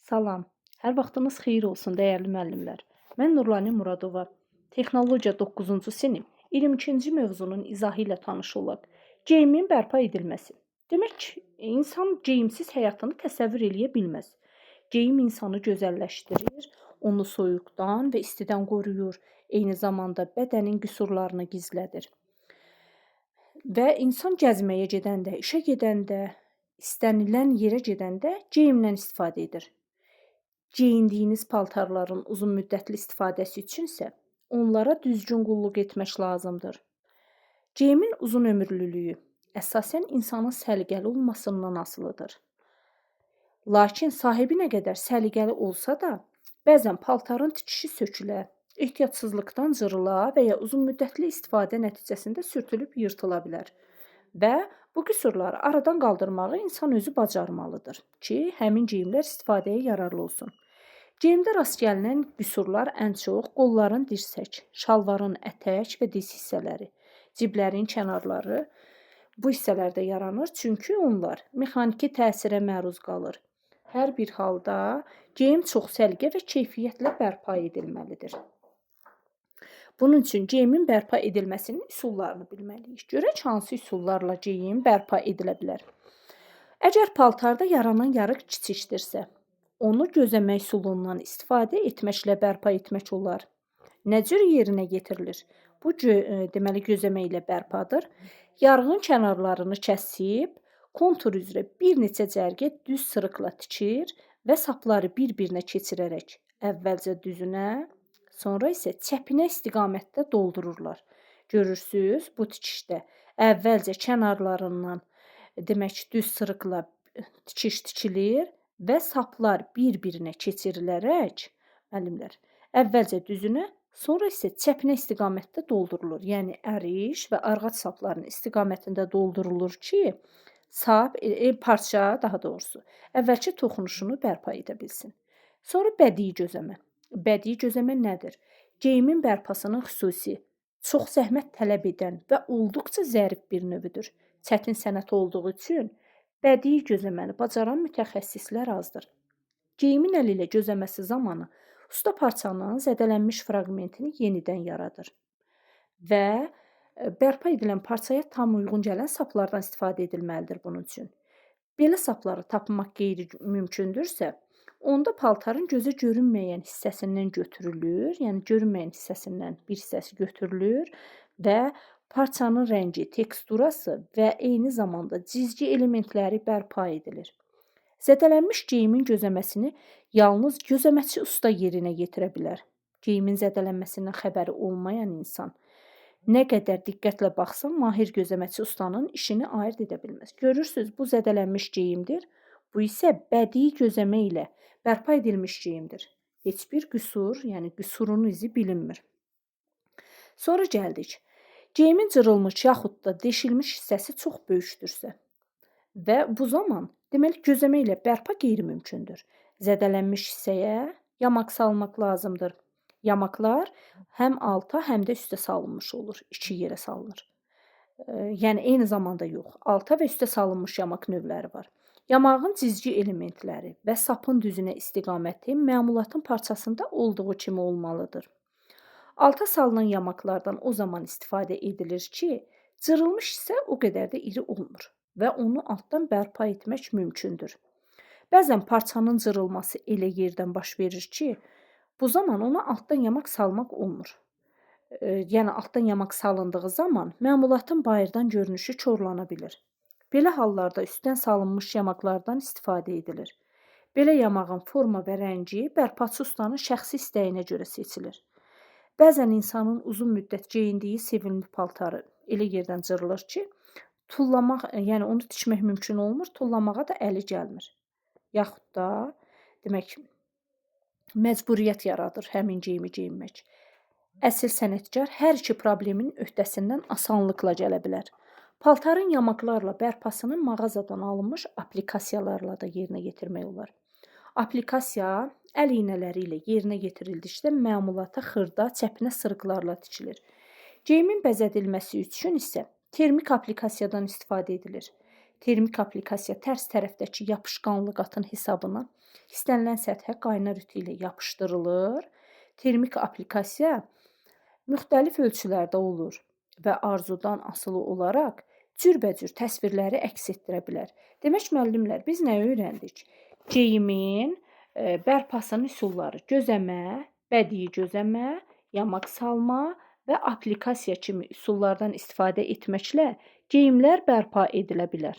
Salam, hər vaxtınız xeyir olsun dəyərli müəllimlər. Mən Nurlani Muradova, Texnologiya 9-cu sinif 22-ci mövzunun izahı ilə tanış olaq. Geyimin bərpa edilməsi. Demək, insan geyimsiz həyatını təsəvvür eləyə bilməz. Geyim insanı gözəlləşdirir, onu soyuqdan və istidən qoruyur, eyni zamanda bədənin qüsurlarını gizlədir. Və insan gəzməyə gedəndə, işə gedəndə, istənilən yerə gedəndə geyimdən istifadə edir. Geyindiyiniz paltarların uzun müddətli istifadəsi üçünsə onlara düzgün qulluq etmək lazımdır. Geyimin uzun ömürlülüyü əsasən insanın səliqəli olmasından asılıdır. Lakin sahibi nə qədər səliqəli olsa da, bəzən paltarın tikişi sökülə, ehtiyatsızlıqdan cırıla və ya uzun müddətli istifadə nəticəsində sürtülüb yırtıla bilər. Və bu qüsurları aradan qaldırmağı insan özü bacarmalıdır ki, həmin geyimlər istifadəyə yararlı olsun. Geyimdə rast gəlinən qüsurlar ən çox qolların dirsək, şalvarın ətək və diz hissələri, ciblərin kənarları bu hissələrdə yaranır, çünki onlar mexaniki təsirə məruz qalır. Hər bir halda geyim çox səliqə və keyfiyyətlə bərpa edilməlidir. Bunun üçün geyimin bərpa edilməsinin üsullarını bilməliyik. Görək hansı üsullarla geyim bərpa edilə bilər. Əgər paltarda yaranan yarıq kiçikdirsə, onu gözəmə üsulundan istifadə etməklə bərpa etmək olar. Nə cür yerinə yetirilir? Bu deməli gözəmə ilə bərpadır. Yarığın kənarlarını kəsib kontur üzrə bir neçə cərgə düz sırıqla tikir və sapları bir-birinə keçirərək əvvəlcə düzünə, sonra isə çəpinə istiqamətdə doldururlar. Görürsüz, bu tikişdə əvvəlcə kənarlarından demək düz sırıqla tikiş tikilir və saplar bir-birinə keçirilərək, müəllimlər, əvvəlcə düzünə, sonra isə çəpinə istiqamətdə doldurulur. Yəni əriş və arğac saplarının istiqamətində doldurulur ki, sap, parça daha doğrusu, əvvəlki toxunuşunu bərpa edə bilsin. Sonra bədii gözəmə. Bədii gözəmə nədir? Geyimin bərpasının xüsusi, çox zəhmət tələb edən və olduqca zərif bir növüdür. Çətin sənət olduğu üçün bədii gözəməni bacaran mütəxəssislər azdır. Geyimin əl ilə gözəməsi zamanı usta parçanın zədələnmiş fraqmentini yenidən yaradır və bərpa edilən parçaya tam uyğun gələn saplardan istifadə edilməlidir bunun üçün. Belə sapları tapmaq qeyri-mümkündürsə, onda paltarın gözə görünməyən hissəsindən götürülür, yəni görünməyən hissəsindən bir hissəsi götürülür və parçanın rəngi, teksturası və eyni zamanda cizgi elementləri bərpa edilir. Zədələnmiş geyimin gözəməsini yalnız gözəməçi usta yerinə yetirə bilər. Geyimin zədələnməsindən xəbəri olmayan insan nə qədər diqqətlə baxsa, mahir gözəməçi ustanın işini ayırd edə bilməz. Görürsüz, bu zədələnmiş geyimdir. Bu isə bədii gözəmə ilə bərpa edilmiş geyimdir. Heç bir qüsur, yəni qüsurun izi bilinmir. Sonra gəldik. Geyimin cırılmış yaxud da deşilmiş hissəsi çox böyükdürsə və bu zaman deməli gözəmə ilə bərpa qeyri-mümkündür. Zədələnmiş hissəyə yamaq salmaq lazımdır. Yamaqlar həm alta, həm də üstə salınmış olur. İki yerə salınır. Yəni eyni zamanda yox. Alta və üstə salınmış yamaq növləri var. Yamağın cizgi elementləri və sapın düzünə istiqaməti məmulatın parçasında olduğu kimi olmalıdır. Alta salınan yamaqlardan o zaman istifadə edilir ki, cırılmış hissə o qədər də iri olmur və onu altdan bərpa etmək mümkündür. Bəzən parçanın cırılması elə yerdən baş verir ki, bu zaman ona altdan yamaq salmaq olmur. Yəni altdan yamaq salındığı zaman məmulatın bayırdan görünüşü korlana bilir. Belə hallarda üstdən salınmış yamaqlardan istifadə edilir. Belə yamağın forma və rəngi bərpaçı ustanın şəxsi istəyinə görə seçilir. Bəzən insanın uzun müddət geyindiyi sevimli paltarı elə yerdən cırılır ki, tullamaq, yəni onu tikmək mümkün olmur, tullamağa da əli gəlmir. Yaxud da, demək, məcburiyyət yaradır həmin geyimi geyinmək. Əsl sənətkar hər iki problemin öhdəsindən asanlıqla gələ bilər. Paltarın yamaqlarla bərpasını mağazadan alınmış applikasiyalarla da yerinə yetirmək olar. Applikasiya əl iynələri ilə yerinə yetirildikdə məmulata xırda, çəpinə sırıqlarla tikilir. Geyimin bəzədilməsi üçün isə termik applikasiyadan istifadə edilir. Termik aplikasiya tərs tərəfdəki yapışqanlı qatın hesabına istənilən səthə qaynar ütü ilə yapışdırılır. Termik aplikasiya müxtəlif ölçülərdə olur və arzudan asılı olaraq cürbəcür təsvirləri əks etdirə bilər. Demək, müəllimlər, biz nə öyrəndik? Geyimin bərpasının üsulları: gözəmə, bədii gözəmə, yamaq salma və aplikasiya kimi üsullardan istifadə etməklə geyimlər bərpa edilə bilər.